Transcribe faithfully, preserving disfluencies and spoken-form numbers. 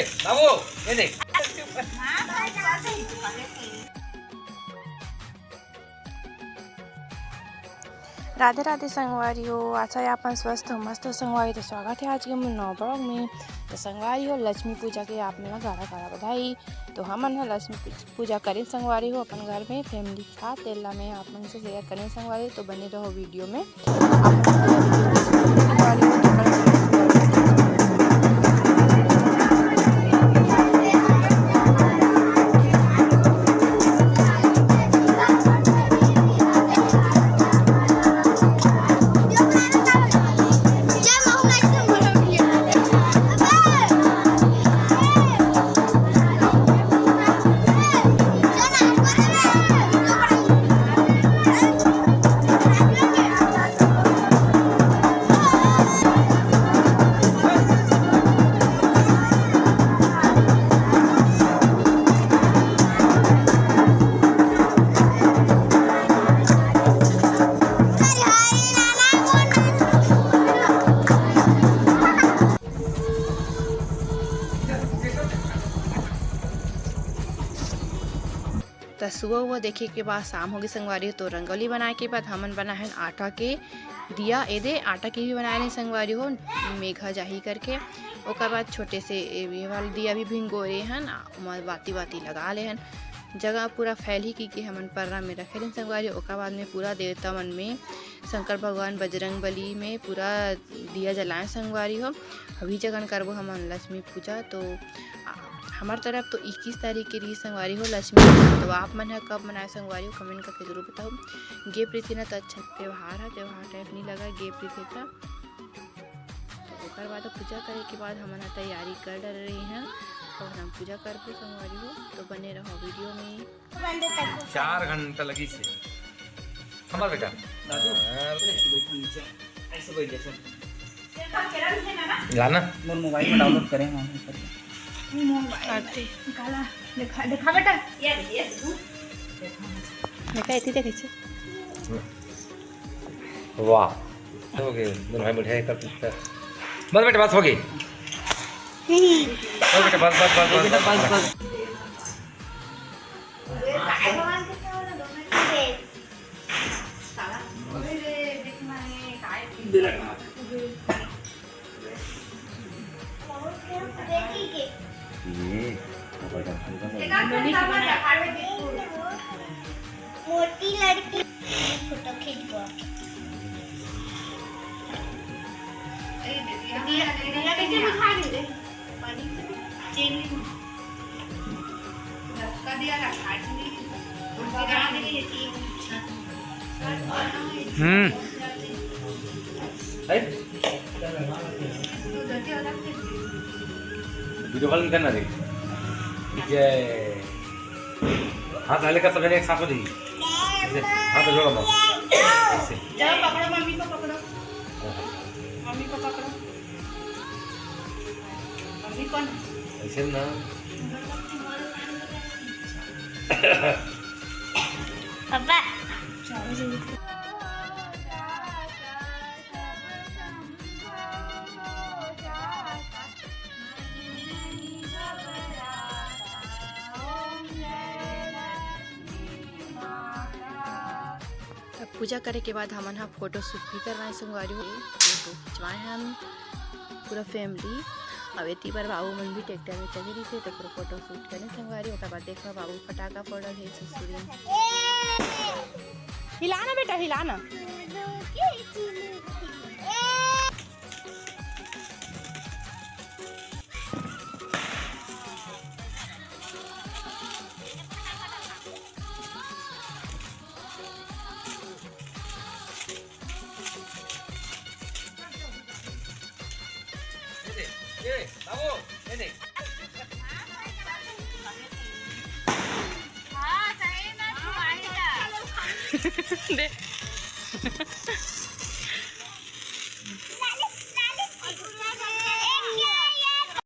बाबू, ये देख। राधे राधे संगवारी हो, आशा है आप मन स्वस्थ हो, मस्त हो संगवारी। तो स्वागत है आज के मोर नवा vlog में। तो संगवारी हो, लक्ष्मी पूजा के आप मन ला गाड़ा गाड़ा बधाई। तो हमन ह लक्ष्मी पूज-, पूजा करेन संगवारी हो अपन घर में family के साथ। तेला मैं आप मन से share करेन संगवारी हो, तो बने रहो video में। आप मन पूरा video देखें संगवारी हो, तो कल त सुबह हुआ देखे के बाद शाम होगे संगवारी हो। तो रंगोली बनाए के बाद हमन बनाए हन आटा के दिया। एदे आटा के भी बनाए रहे संगवारी हो, मेघा जाही करके। ओकर बाद छोटे से ए, ये वाला दिया भी भिंगो रहे हन, आ, ओमा बाती वाती लगा ले हन। जगह पूरा फैलही कि, कि हमन पर्रा में रखे रहे संगवारी हो। ओकर बाद में पूरा देवता मन में शंकर भगवान, बजरंग बली में पूरा दिया जलाए संगवारी हो। अभी जगन करबो हमन लक्ष्मी पूजा। तो आ, हमर तरफ तो इक्कीस तारीख के रही संगवारी हो लक्ष्मी पूजा। तो आप मन ह कब मनाए संगवारी हो, comment करके जरूर बताओ। गे प्रीति ना तो अच्छा त्योहार है, त्योहार type नहीं लगा गे प्रीति का। तो ओकर बाद पूजा करे के बाद हमन ह तैयारी कर डरे रही हैं। तो हम पूजा करबो संगवारी हो, तो बने रहो video में। चार घंटा लगी से। हमार बेटा। दादू, हाँ। चले, बैठो नीचे। ऐसे बैठ जा, चल। लाना। मोर मोबाइल में download करे हैं, हम कर। मोबाइल आते। निकाला, दिखा, दिखा बेटा। ये, ये, तू। देखा, इतनी देखा इसे। वाह। हो गए, दोनों भाई बैठे हैं, कर, कर। बस बेटा, बस हो गई। बस बेटा, बस, बस, बस, बस। बेटा, बस, बस। मोटी लड़की फोटो खींचबो। हम्म। वीडियो कॉल करना रे। जय। हाथ हल्का सा, एक साथ हो जाइए। ऐसे, हाथ जोड़ो ना। ऐसे। जाओ, पकड़ो, मम्मी को पकड़ो। मम्मी को पकड़ो। मम्मी कौन? ऐसे ना। पापा। तब पूजा करे के बाद हमन ह फोटो शूट भी करवाए संगवारी हो। फोटो खिंचवाए हन पूरा family। अब एती बर बाबू मन भी ट्रैक्टर में चढ़े रहिसे, तो पूरा फोटो शूट करे संगवारी। ओकर बाद देखो बाबू फटाका फोड़त हे सुसुरी। हिलाना बेटा, हिलाना। ये दे, ये, बाबू, ये दे। दे।